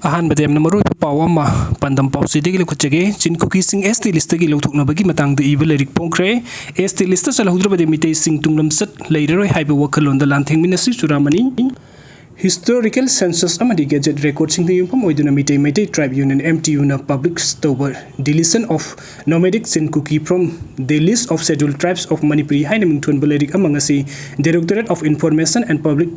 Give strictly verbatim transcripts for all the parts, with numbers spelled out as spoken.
ꯑꯍꯥꯟꯕꯗ ꯌꯥꯝꯅ ꯃꯔꯨꯑꯣꯏꯕ ꯄꯥꯎ ꯑꯃ ꯄꯥꯟꯗꯝ ꯄꯥꯎꯆꯦꯗꯒꯤ ꯂꯧꯈꯠꯆꯒꯦ꯫ ꯆꯤꯟ ꯀꯨꯀꯤꯁꯤꯡ S T list ꯇꯒꯤ ꯂꯧꯊꯣꯛꯅꯕꯒꯤ ꯃꯇꯥꯡꯗ ꯏꯕ ꯂꯥꯏꯔꯤꯛ ꯐꯣꯡꯈ꯭ꯔꯦ꯫ S T list ꯇ ꯆꯜꯍꯧꯗ꯭ꯔꯕꯗꯤ ꯃꯤꯇꯩꯁꯤꯡ ꯇꯨꯡꯂꯝꯆꯠ ꯂꯩꯔꯔꯣꯏ ꯍꯥꯏꯕ ꯋꯥꯈꯜꯂꯣꯟꯗ ꯂꯥꯟꯊꯦꯡꯃꯤꯟꯅꯁꯤ ꯆꯨꯔꯥꯃꯅꯤ꯫ Historical census ꯑꯃꯗꯤ gazette record ꯁꯤꯡꯗ ꯌꯨꯝꯐꯝ ꯑꯣꯏꯗꯨꯅ Meitei Meitei Tribe Union, M T U ꯅ publish ꯇꯧꯕ Deletion of Nomadic Chin Kuki from the List of Scheduled Tribes of Manipur ꯍꯥꯏꯅ ꯃꯤꯡꯊꯣꯟꯕ ꯂꯥꯏꯔꯤꯛ ꯑꯃ ꯉꯁꯤ Directorate of Information and Public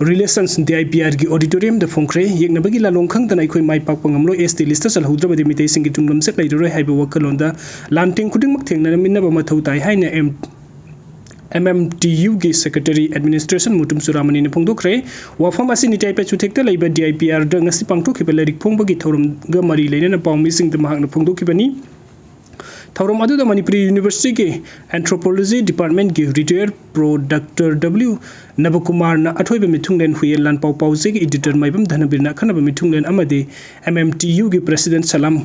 Relations, D I P R ꯒꯤ auditorium ꯗ ꯐꯣꯡꯈ꯭ꯔꯦ꯫ ꯌꯦꯛꯅꯕꯒꯤ ꯂꯥꯂꯣꯡ ꯈꯪꯗꯅ ꯑꯩꯈꯣꯏ ꯃꯥꯏ ꯄꯥꯛꯄ ꯉꯝꯂꯣꯏ꯫ S T list ꯇ ꯆꯜꯍꯧꯗ꯭ꯔꯕꯗꯤ ꯃꯤꯇꯩꯁꯤꯡꯒꯤ ꯇꯨꯡꯂꯝꯆꯠ ꯂꯩꯔꯔꯣꯏ ꯍꯥꯏꯕ ꯋꯥꯈꯜꯂꯣꯟꯗ ꯂꯥꯟꯊꯦꯡ ꯈꯨꯗꯤꯡꯃꯛ ꯊꯦꯡꯅꯃꯤꯟꯅꯕ ꯃꯊꯧ ꯇꯥꯏ ꯍꯥꯏꯅ M M M T U ꯒꯤ secretary administration ꯃꯨꯇꯨꯝ ꯆꯨꯔꯥꯃꯅꯤꯅ ꯐꯣꯡꯗꯣꯛꯈ꯭ꯔꯦ꯫ ꯋꯥꯐꯝ ꯑꯁꯤ ꯅꯤꯇꯥꯏ ꯄꯦꯆꯨꯊꯦꯛꯇ ꯂꯩꯕ D I P R ꯗ ꯉꯁꯤ ꯄꯥꯡꯊꯣꯛꯈꯤꯕ ꯂꯥꯏꯔꯤꯛ ꯐꯣꯡꯕꯒꯤ ꯊꯧꯔꯝꯒ ꯃꯔꯤ ꯂꯩꯅꯅ ꯄꯥꯎꯃꯤꯁꯤꯡꯗ ꯃꯍꯥꯛꯅ ꯐꯣꯡꯗꯣꯛꯈꯤꯕꯅꯤ꯫ ꯊꯧꯔꯝ ꯑꯗꯨꯗ ꯃꯅꯤꯄꯨꯔꯤ University ꯒꯤ Anthropology Department ꯀꯤ retired Pro Doctor W ꯅꯕꯀꯨꯃꯥꯔꯅ ꯑꯊꯣꯏꯕ ꯃꯤꯊꯨꯡꯂꯦꯟ, ꯍꯨꯏꯌꯦꯟ ꯂꯥꯟꯄꯥꯎ ꯄꯥꯎꯆꯦꯒꯤ editor ꯃꯥꯏꯕꯝ ꯙꯅꯕꯤꯔꯅ ꯑꯈꯟꯅꯕ ꯃꯤꯊꯨꯡꯂꯦꯟ ꯑꯃꯗꯤ M M T U ꯒꯤ president ꯁꯂꯥꯝ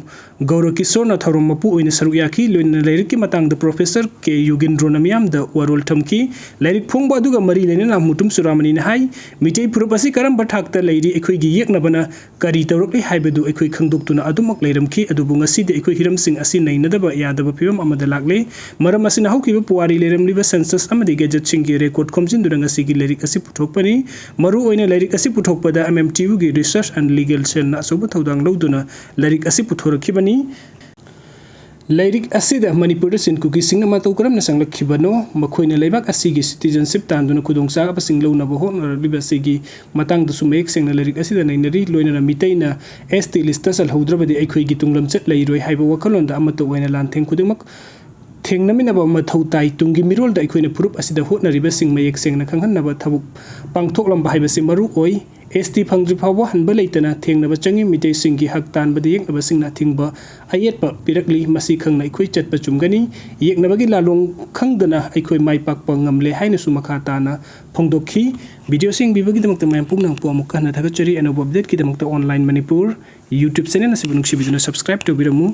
ꯒꯧꯔꯀꯤꯁꯣꯔꯅ ꯊꯧꯔꯝ ꯃꯄꯨ ꯑꯣꯏꯅ ꯁꯔꯨꯛ ꯌꯥꯈꯤ꯫ ꯂꯣꯏꯅꯅ ꯂꯥꯏꯔꯤꯛꯀꯤ ꯃꯇꯥꯡꯗ professor ꯀꯦ ꯌꯨꯒꯦꯟꯗ꯭ꯔꯣꯅ ꯃꯤꯌꯥꯝꯗ ꯋꯥꯔꯣꯜ ꯊꯝꯈꯤ꯫ ꯂꯥꯏꯔꯤꯛ ꯐꯣꯡꯕ ꯑꯗꯨꯒ ꯃꯔꯤ ꯂꯩꯅꯅ ꯃꯨꯇꯨꯝ ꯆꯨꯔꯥꯃꯅꯤꯅ ꯍꯥꯏ, ꯃꯤꯇꯩ ꯐꯨꯔꯨꯞ ꯑꯁꯤ ꯀꯔꯝꯕ ꯊꯥꯛꯇ ꯂꯩꯔꯤ, ꯑꯩꯈꯣꯏꯒꯤ ꯌꯦꯛꯅꯕꯅ ꯀꯔꯤ ꯇꯧꯔꯛꯂꯤ ꯍꯥꯏꯕꯗꯨ ꯑꯩꯈꯣꯏ ꯈꯪꯗꯣꯛꯇꯨꯅ ꯑꯗꯨꯃꯛ ꯂꯩꯔꯝꯈꯤ꯫ ꯑꯗꯨꯕꯨ ꯉꯁꯤꯗꯤ ꯑꯩꯈꯣꯏ ꯍꯤꯔꯝꯁꯤꯡ ꯑꯁꯤ ꯅꯩꯅꯗꯕ ꯌꯥꯗꯕ ꯐꯤꯕꯝ ꯑꯃꯗ ꯂꯥꯛꯂꯦ꯫ ꯃꯔꯝ ꯑꯁꯤꯅ ꯍꯧꯈꯤꯕ ꯄꯨꯋꯥꯔꯤ ꯂꯩꯔꯝꯂꯤꯕ census ꯑꯃꯗꯤ gazette ꯁꯤꯡꯒꯤ record ꯈꯣꯝꯖꯤꯟꯗꯨꯅ ꯉꯁꯤꯒꯤ ꯂꯥꯏꯔꯤꯛ ꯑꯁꯤ ꯄꯨꯊꯣꯛꯄꯅꯤ꯫ ꯃꯔꯨꯑꯣꯏꯅ ꯂꯥꯏꯔꯤꯛ ꯑꯁꯤ ꯄꯨꯊꯣꯛꯄꯗ M M T U ꯒꯤ research and legal cell ꯅ ꯑꯆꯧꯕ ꯊꯧꯗꯥꯡ ꯂꯧꯗꯨꯅ ꯂꯥꯏꯔꯤꯛ ꯑꯁꯤ ꯄꯨꯊꯣꯔꯛꯈꯤꯕꯅꯤ꯫ ꯂꯥꯏꯔꯤꯛ ꯑꯁꯤꯗ ꯃꯅꯤꯄꯨꯔꯗ ꯆꯤꯟ ꯀꯨꯀꯤꯁꯤꯡꯅ ꯃꯇꯧ ꯀꯔꯝꯅ ꯆꯪꯂꯛꯈꯤꯕꯅꯣ, ꯃꯈꯣꯏꯅ ꯂꯩꯕꯥꯛ ꯑꯁꯤꯒꯤ citizenship ꯇꯥꯟꯗꯨꯅ ꯈꯨꯗꯣꯡꯆꯥꯕꯁꯤꯡ ꯂꯧꯅꯕ ꯍꯣꯠꯅꯔꯛꯂꯤꯕ ꯑꯁꯤꯒꯤ ꯃꯇꯥꯡꯗꯁꯨ ꯃꯌꯦꯛ ꯁꯦꯡꯅ ꯂꯥꯏꯔꯤꯛ ꯑꯁꯤꯗ ꯅꯩꯅꯔꯤ꯫ ꯂꯣꯏꯅꯅ ꯃꯤꯇꯩꯅ S T list ꯇ ꯆꯜꯍꯧꯗ꯭ꯔꯕꯗꯤ ꯑꯩꯈꯣꯏꯒꯤ ꯇꯨꯡꯂꯝꯆꯠ ꯂꯩꯔꯣꯏ ꯍꯥꯏꯕ ꯋꯥꯈꯜꯂꯣꯟꯗ ꯑꯃꯠꯇ ꯑꯣꯏꯅ ꯂꯥꯟꯊꯦꯡ ꯈꯨꯗꯤꯡꯃꯛ ꯊꯦꯡꯅꯃꯤꯟꯅꯕ ꯃꯊꯧ ꯇꯥꯏ꯫ ꯇꯨꯡꯒꯤ ꯃꯤꯔꯣꯜꯗ ꯑꯩꯈꯣꯏꯅ ꯐꯨꯔꯨꯞ ꯑꯁꯤꯗ ꯍꯣꯠꯅꯔꯤꯕꯁꯤꯡ ꯃꯌꯦꯛ ꯁꯦꯡꯅ ꯈꯪꯍꯟꯅꯕ ꯊꯕꯛ ꯄꯥꯡꯊꯣꯛꯂꯝꯕ ꯍꯥꯏꯕꯁꯤ ꯃꯔꯨ ꯑꯣꯏ꯫ S T ꯐꯪꯗ꯭ꯔꯤ ꯐꯥꯎꯕ ꯍꯟꯕ ꯂꯩꯇꯅ ꯊꯦꯡꯅꯕ ꯆꯪꯏ꯫ ꯃꯤꯇꯩꯁꯤꯡꯒꯤ ꯍꯛ ꯇꯥꯟꯕꯗ ꯌꯦꯛꯅꯕꯁꯤꯡꯅ ꯑꯊꯤꯡꯕ ꯑꯌꯦꯠꯄ ꯄꯤꯔꯛꯂꯤ꯫ ꯃꯁꯤ ꯈꯪꯅ ꯑꯩꯈꯣꯏ ꯆꯠꯄ ꯆꯨꯝꯒꯅꯤ꯫ ꯌꯦꯛꯅꯕꯒꯤ ꯂꯥꯂꯣꯡ ꯈꯪꯗꯅ ꯑꯩꯈꯣꯏ ꯃꯥꯏ ꯄꯥꯛꯄ ꯉꯝꯂꯦ ꯍꯥꯏꯅꯁꯨ ꯃꯈꯥ ꯇꯥꯅ ꯐꯣꯡꯗꯣꯛꯈꯤ꯫ Video ꯁꯤ ꯌꯦꯡꯕꯤꯕꯒꯤꯗꯃꯛꯇ ꯃꯌꯥꯝ ꯄꯨꯝꯅꯃꯛꯄꯨ ꯑꯃꯨꯛꯀ ꯍꯟꯅ ꯊꯥꯒꯠꯆꯔꯤ꯫ ꯑꯅꯧꯕ update ꯀꯤꯗꯃꯛꯇ Online Manipur YouTube channel ꯑꯁꯤꯕꯨ ꯅꯨꯡꯁꯤꯕꯤꯗꯨꯅ subscribe ꯇꯧꯕꯤꯔꯝꯃꯨ꯫